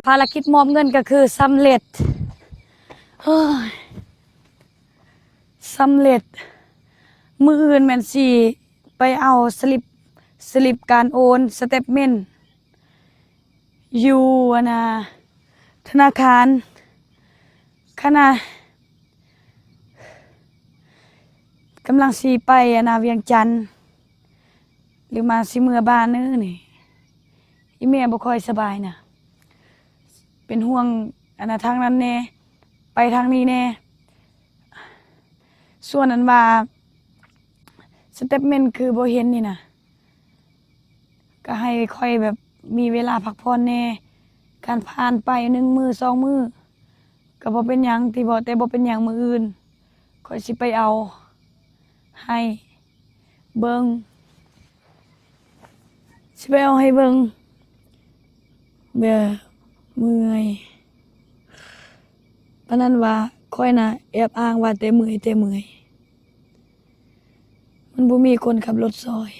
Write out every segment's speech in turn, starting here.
ພາລະກິດມອບເງິນກໍຄືສຳເລັດ. ໂອ້ຍ ສຳເລັດ. ມື້ອື່ນແມ່ນຊິໄປເອົາສະລິບ, ສະລິບການໂອນ, ສະເຕັດເມັນ ຢູ່ ອັນນ່າ ທະນາຄານ. ຂະນະ ກຳລັງຊິໄປ ອັນນ່າ ວຽງຈັນ ຫຼືມາຊິເມືອບ້ານເອີນີ້. ອີແມ່ບໍ່ຄ່ອຍສະບາຍນະ, ເປັນຫ່ວງ ອັນນ່າ ທາງນັ້ນແດ່ ໄປທາງນີ້ແດ່. ສ່ວນອັນວ່າສະເຕັດເມັນຄືບໍ່ເຫັນນີ້ນະ ກໍໃຫ້ຂ້ອຍແບບມີເວລາພັກຜ່ອນແດ່. ການຜ່ານໄປໜຶ່ງມື້ສອງມື້ກໍບໍ່ເປັນຫຍັງຕິເບາະ, ແຕ່ບໍ່ເປັນຫຍັງ ມື້ອື່ນຂ້ອຍຊິໄປເອົາໃຫ້ເບິ່ງ, ຊິໄປເອົາໃຫ້ເບິ່ງ. ແບບເມື່ອຍ ປານນັ້ນວ່າ ຂ້ອຍນະແອບອ້າງວ່າແຕ່ເມື່ອຍ, ແຕ່ເມື່ອຍ. ມັນບໍ່ມີຄົນຂັບລົດຊ່ອຍ.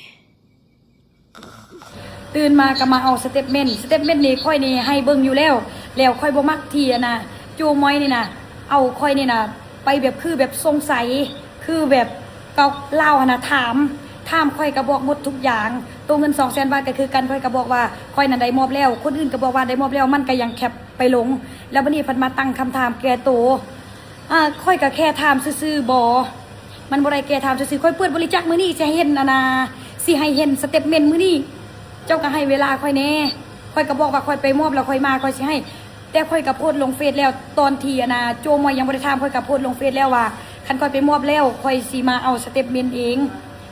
ຕື່ນມາກໍມາເອົາສະເຕັດເມັນ, ສະເຕັດເມັນນີ້ຂ້ອຍນີ້ໃຫ້ເບິ່ງຢູ່ແລ້ວ. ແລ້ວຂ້ອຍບໍ່ມັກທີ່ ອັນນ່າ ໂຈມອຍນີ້ນະ ເອົາຂ້ອຍນີ້ນະໄປແບບ ຄືແບບສົງໄສ, ຄືແບບ ກໍລາວຫັ້ນນະຖາມ, ຖາມຂ້ອຍກໍບອກໝົດທຸກຢ່າງ. ໂຕເງິນສອງແສນບາດກໍຄືກັນ, ຂ້ອຍກໍບອກວ່າຂ້ອຍນັ້ນໄດ້ມອບແລ້ວ, ຄົນອື່ນກໍບອກວ່າໄດ້ມອບແລ້ວ, ມັນກໍຍັງແຄບໄປລົງ. ແລ້ວບັດນີ້ເພິ່ນມາຕັ້ງຄຳຖາມແກ່ໂຕ. ອາ ຂ້ອຍກໍແຄ່ຖາມຊື່ໆບໍ? ມັນບໍ່ໄດ້ແຄ່ຖາມຊື່ໆ. ຂ້ອຍເປີດບໍລິຈາກມື້ນີ້ ຊິໃຫ້ເຫັນ ອັນນ່າ ຊິໃຫ້ເຫັນສະເຕັດເມັນມື້ນີ້. ເຈົ້າກໍໃຫ້ເວລາຂ້ອຍແດ່. ຂ້ອຍກໍບອກວ່າຂ້ອຍໄປມອບແລ້ວຂ້ອຍມາ ຂ້ອຍຊິໃຫ້. ແຕ່ຂ້ອຍກໍໂພສລົງເຟສແລ້ວ, ຕອນທີ່ ອັນນ່າ ໂຈມອຍຍັງບໍ່ໄດ້ຖາມ ຂ້ອຍກໍໂພສລົງເຟສແລ້ວວ່າ ຄັນຂ້ອຍໄປມອບແລ້ວ ຂ້ອຍຊິມາເອົາສະເຕັດເມັນເອງ.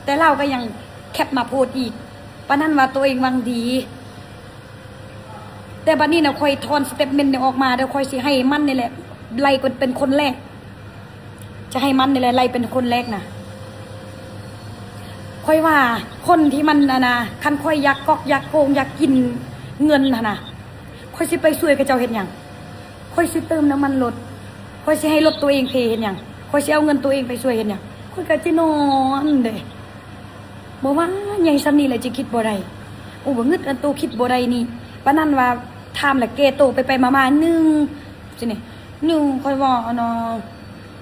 ແຕ່ລາວກໍຍັງແຄບມາໂພສອີກ, ປານນັ້ນວ່າໂຕເອງຫວັງດີ. ແຕ່ບັດນີ້ນະ ຂ້ອຍຖອນສະເຕັດເມັນນີ້ອອກມາເດີ, ຂ້ອຍຊິໃຫ້ມັນນີ້ແຫຼະໄລ່ເປັນຄົນແລກ, ຈະໃຫ້ມັນນີ້ແຫຼະໄລ່ເປັນຄົນແລກນະ. ຂ້ອຍວ່າຄົນທີ່ມັນ ອັນນ່າ ຄັນຂ້ອຍຢາກກອກຢາກໂກງຢາກກິນເງິນຫັ້ນນະ, ຂ້ອຍຊິໄປຊ່ວຍເຂົາເຈົ້າເຮັດຫຍັງ? ຂ້ອຍຊິເຕີມນ້ຳມັນລົດ? ຂ້ອຍຊິໃຫ້ລົດໂຕເອງເພເຮັດຫຍັງ? ຂ້ອຍຊິເອົາເງິນໂຕເອງໄປຊ່ວຍເຮັດຫຍັງ? ຂ້ອຍກໍຈະນອນເດ້. ບໍ່ວ່າໃຫຍ່ສ່ຳນີ້ແຫຼະ ຈະຄິດບໍ່ໄດ້. ໂອ້ ບໍ່ງຶດອັນໂຕຄິດບໍ່ໄດ້ນີ້. ປານນັ້ນວ່າຖາມແລ້ວແກ່ໂຕໄປໆມາໆ ໜຶ່ງ ຊີ້ນີ້ ໜຶ່ງ ຂ້ອຍວ່າ ອັນນ່າ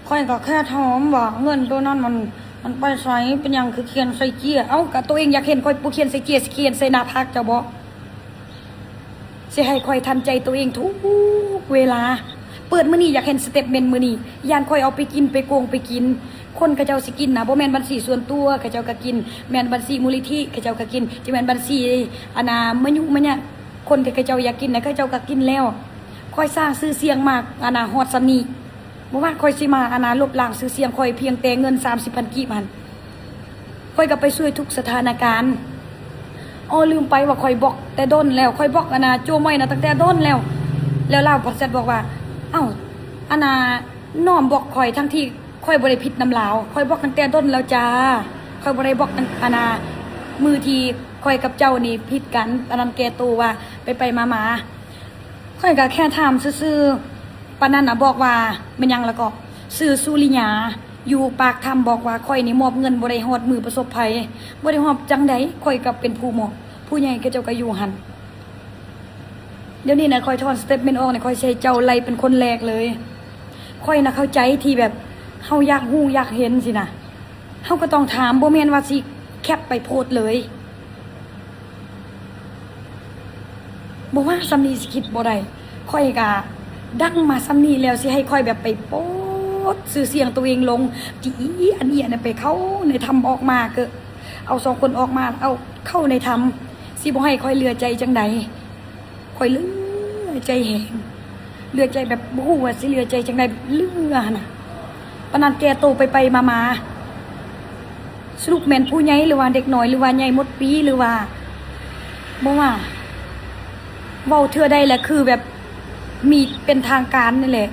ຂ້ອຍກໍແຄ່ຖາມວ່າເງິນໂຕນັ້ນມັນ ມັນໄປໃສ? ເປັນຫຍັງຄືຂຽນໃສ່ເຈ້ຍ? ເອົ້າ ກໍໂຕເອງຢາກເຫັນ ຂ້ອຍບໍ່ຂຽນໃສ່ເຈ້ຍ ຊິຂຽນໃສ່ໜ້າຜາກເຈົ້າບໍ? ຊິໃຫ້ຂ້ອຍທັນໃຈໂຕເອງທຸກເວລາ. ເປີດມື້ນີ້ຢາກເຫັນສະເຕັດເມັນມື້ນີ້, ຢ້ານຂ້ອຍເອົາໄປກິນ ໄປໂກງໄປກິນ. ຄົນເຂົາເຈົ້າຊິກິນນະ ບໍ່ແມ່ນບັນຊີສ່ວນຕົວເຂົາເຈົ້າກໍກິນ, ແມ່ນບັນຊີມູນນິທິເຂົາເຈົ້າກໍກິນ, ຈະແມ່ນບັນຊີ ອັນນ່າ ມະຍຸມະຍະ ຄົນທີ່ເຂົາເຈົ້າຢາກກິນນະ ເຂົາເຈົ້າກໍກິນແລ້ວ. ຂ້ອຍສ້າງຊື່ສຽງມາ ອັນນ່າ ຮອດສ່ຳນີ້. ບໍ່ວ່າຂ້ອຍຊິມາ ອັນນ່າ ລົບລ້າງຊື່ສຽງຂ້ອຍພຽງແຕ່ເງິນສາມສິບພັນກີບຫັ້ນ, ຂ້ອຍກໍໄປຊ່ວຍທຸກສະຖານະການ. ອໍ ລືມໄປວ່າຂ້ອຍບລັອກແຕ່ດົນແລ້ວ, ຂ້ອຍບລັອກ ອັນນ່າ ໂຈມອຍນະຕັ້ງແຕ່ດົນແລ້ວ. ແລ້ວລາວພັດແຊັດບອກວ່າ ເອົ້າ ອັນນ່າ ນ້ອງບລັອກຂ້ອຍ ທັງທີ່ຂ້ອຍບໍ່ໄດ້ຜິດນຳລາວ, ຂ້ອຍບລັອກຕັ້ງແຕ່ດົນແລ້ວຈ້າ. ຂ້ອຍບໍ່ໄດ້ບລັອກ ອັນນ່າ ມື້ທີ່ຂ້ອຍກັບເຈົ້ານີ້ຜິດກັນ. ອັນນັ້ນແກ້ໂຕວ່າໄປໆມາໆ. ຂ້ອຍກໍແຄ່ຖາມຊື່ໆ. ປານນັ້ນນະບອກວ່າແມ່ນຫຍັງລະເກາະ? ຊື່ສຸລິຍາ ຢູ່ປາກຖ້ຳ ບອກວ່າຂ້ອຍນີ້ມອບເງິນບໍ່ໄດ້ຮອດມືປະສົບໄພ. ບໍ່ໄດ້ຮອດຈັ່ງໃດ? ຂ້ອຍກໍເປັນຜູ້ມອບ, ຜູ້ໃຫຍ່ເຂົາເຈົ້າກໍຢູ່ຫັ້ນ. ດຽວນີ້ນະ ຂ້ອຍຖອນສະເຕັດເມັນອອກນີ້ ຂ້ອຍຊິໃຫ້ເຈົ້າໄລ່ເປັນຄົນແລກເລີຍ. ຂ້ອຍນະເຂົ້າໃຈທີ່ແບບເຮົາຢາກຮູ້ຢາກເຫັນຊີ້ນະ. ເຮົາກໍຕ້ອງຖາມ, ບໍ່ແມ່ນວ່າຊິແຄບໄປໂພສເລີຍ. ບໍ່ວ່າສ່ຳນີ້ຊິຄິດບໍ່ໄດ້. ຂ້ອຍກະດັງມາສ່ຳນີ້ແລ້ວ ຊິໃຫ້ຂ້ອຍແບບໄປໂພສຊື່ສຽງໂຕເອງລົງ ຈີ່ອັນເອຍນະ ໄປເຂົ້າໃນຖ້ຳອອກມາ ເກີດເອົາສອງຄົນອອກມາ ເອົາເຂົ້າໃນຖ້ຳ ຊິບໍ່ໃຫ້ຂ້ອຍເຫຼືອໃຈຈັ່ງໃດ? ຂ້ອຍເຫຼືອໃຈແຮງ ເຫຼືອໃຈແບບບໍ່ຮູ້ວ່າຊິເຫຼືອໃຈຈັ່ງໃດ ເຫຼືອຫັ້ນນະ. ປານນັ້ນແກ່ໂຕໄປໆມາໆ ສະຫຼຸບແມ່ນຜູ້ໃຫຍ່ ຫຼືວ່າເດັກນ້ອຍ ຫຼືວ່າໃຫຍ່ໝົດປີ ຫຼືວ່າ ບໍ່ວ່າ ເວົ້າເທື່ອໃດລະຄືແບບມີເປັນທາງການນີ້ແຫຼະ.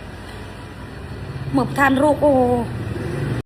ເມື່ອປະທານໂລກ ໂອ້